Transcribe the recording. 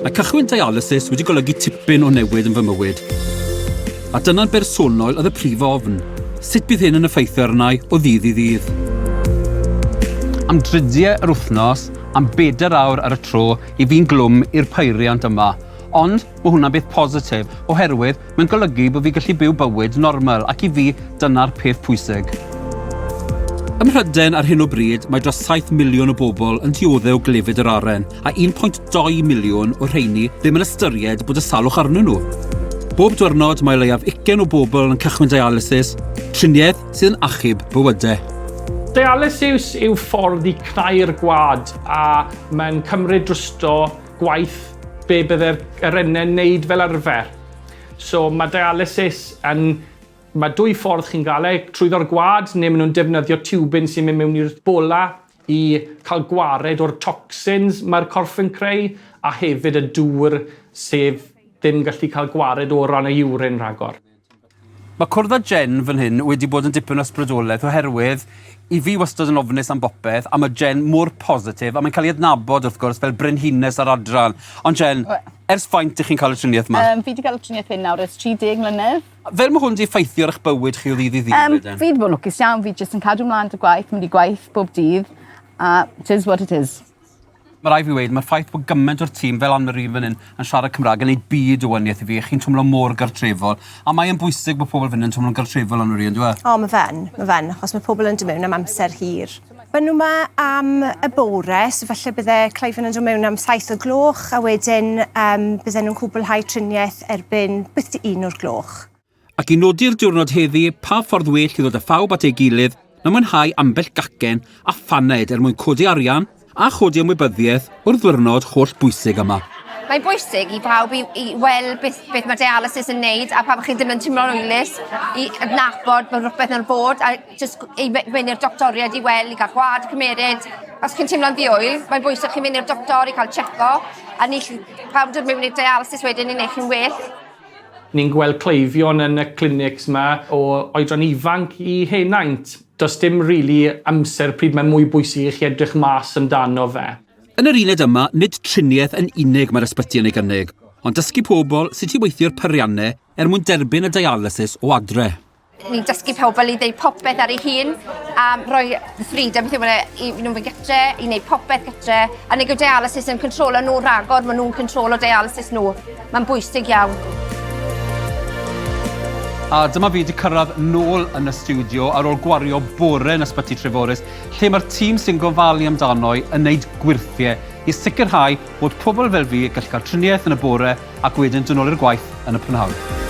Mae cychwyn dialysis wedi golygu tipyn o newid yn fy mywyd. A dyna'n bersonol oedd y prif ofn. Sut bydd hyn yn effeithio arnau o ddydd i ddydd? Am dridiau yr wythnos, am bedair awr ar y tro i fi'n glwm i'r peiriant yma. Ond mae hwnna'n beth positif, oherwydd mae'n golygu bod fi gallu byw bywyd normal ac i fi dyna'r peth pwysig. Ym Mhrydain ar hyn o bryd mae dros 7 miliwn o bobl yn diodde o glefyd yr aren a 1.2 miliwn o rheini ddim yn ystyried bod y salwch arnyn nhw. Bob diwrnod mae o leiaf ugain o bobl yn cychwyn dialysis, triniaeth sydd yn achub bywydau. Dialysis yw ffordd i cnau'r gwad a mae'n cymryd drosto gwaith be bydde'r arennau'n neud fel arfer. So mae dialysis yn... Mae dwy ffordd chi'n gael e, trwyddo'r gwad neu maen nhw'n defnyddio tiwbin sy'n mynd mewn i'r bola i cael gwared o'r toxins mae'r corff yn creu a hefyd y dŵr sef ddim gallu cael gwared o ran y urine rhagor. Mae cwrdd â Jen fan hyn wedi bod yn dipyn o ysbrydoliaeth oherwydd i fi wastad yn ofnus am bopeth a mae Jen mor positif a mae'n cael ei adnabod wrth gwrs fel brenhines yr adran. Ond Jen, ers faint 'ych chi'n cael y triniaeth 'ma? Yym fi 'di cael y triniaeth hyn nawr ers 30 mlynedd. Fel ma' hwn 'di effeithio ar eich bywyd chi o ddydd i ddydd wedyn? Fi 'di bod yn lwcus iawn, fi jyst yn cadw mlan 'da gwaith, mynd i gwaith bob dydd a it is what it is. Mae rhaid fi weud, mae'r ffaith bod gymaint o'r tîm fel Anne-Marie fan hyn yn siarad Cymraeg yn neud byd o waniaeth i fi, chi'n twmlo mor gartrefol. A mae e'n bwysig bod pobl fan hyn yn twmlo'n gartrefol Anne-Marie, on'd yw e? O, ma' fe yn, ma' fe yn, achos mae pobl yn dod mewn am amser hir. Maen nhw 'ma am y bore, so falle bydde cleifion yn dod mewn am 7 o'r gloch a wedyn um, bydden nhw'n cwblhau triniaeth erbyn beth 1 o'r gloch. Ac i nodi'r diwrnod heddi, pa ffordd well i ddod â phawb at ei gilydd na mwynhau ambell gacen a phaned er mwyn codi arian a chodi ymwybyddiaeth o'r ddiwrnod holl bwysig yma. Mae'n bwysig i bawb i, i weld beth, beth mae dialysis yn neud a pan chi ddim yn teimlo'n hwylus i adnabod bod rhywbeth yn bod a jyst i fynd i'r doctoriaid i weld, i gael gwad cymeryd. Os chi'n teimlo'n ddiwyl, mae'n bwysig chi'n mynd i'r doctor i cael checo a ni pawb dod mewn i'r dialysis wedyn i wneud chi'n well. Ni'n gweld cleifion yn y clinics 'ma o oedran ifanc i henaint. Does dim rili amser pryd mae mwy bwysig i chi edrych mas amdano fe. Yn yr uned yma, nid triniaeth yn unig mae'r ysbyty yn ei gynnig, ond dysgu pobl sut i weithio'r peiriannau er mwyn derbyn y dialysis o adre. Ni'n dysgu pobl i ddeud popeth ar ei hun a rhoi freedom beth yw e, i nhw fynd gytre, i wneud popeth gytre. A nag yw dialysis yn controlo nhw rhagor, maen nhw'n controlo dialysis nhw. Mae'n bwysig iawn. A dyma fi wedi cyrraedd nôl yn y stiwdio ar ôl gwario bore yn Ysbyty Treforys, lle mae'r tîm sy'n gofalu amdano i yn wneud gwyrthiau i sicrhau bod pobl fel fi yn gallu cael triniaeth yn y bore ac wedyn dod nôl i'r gwaith yn y prynhawn.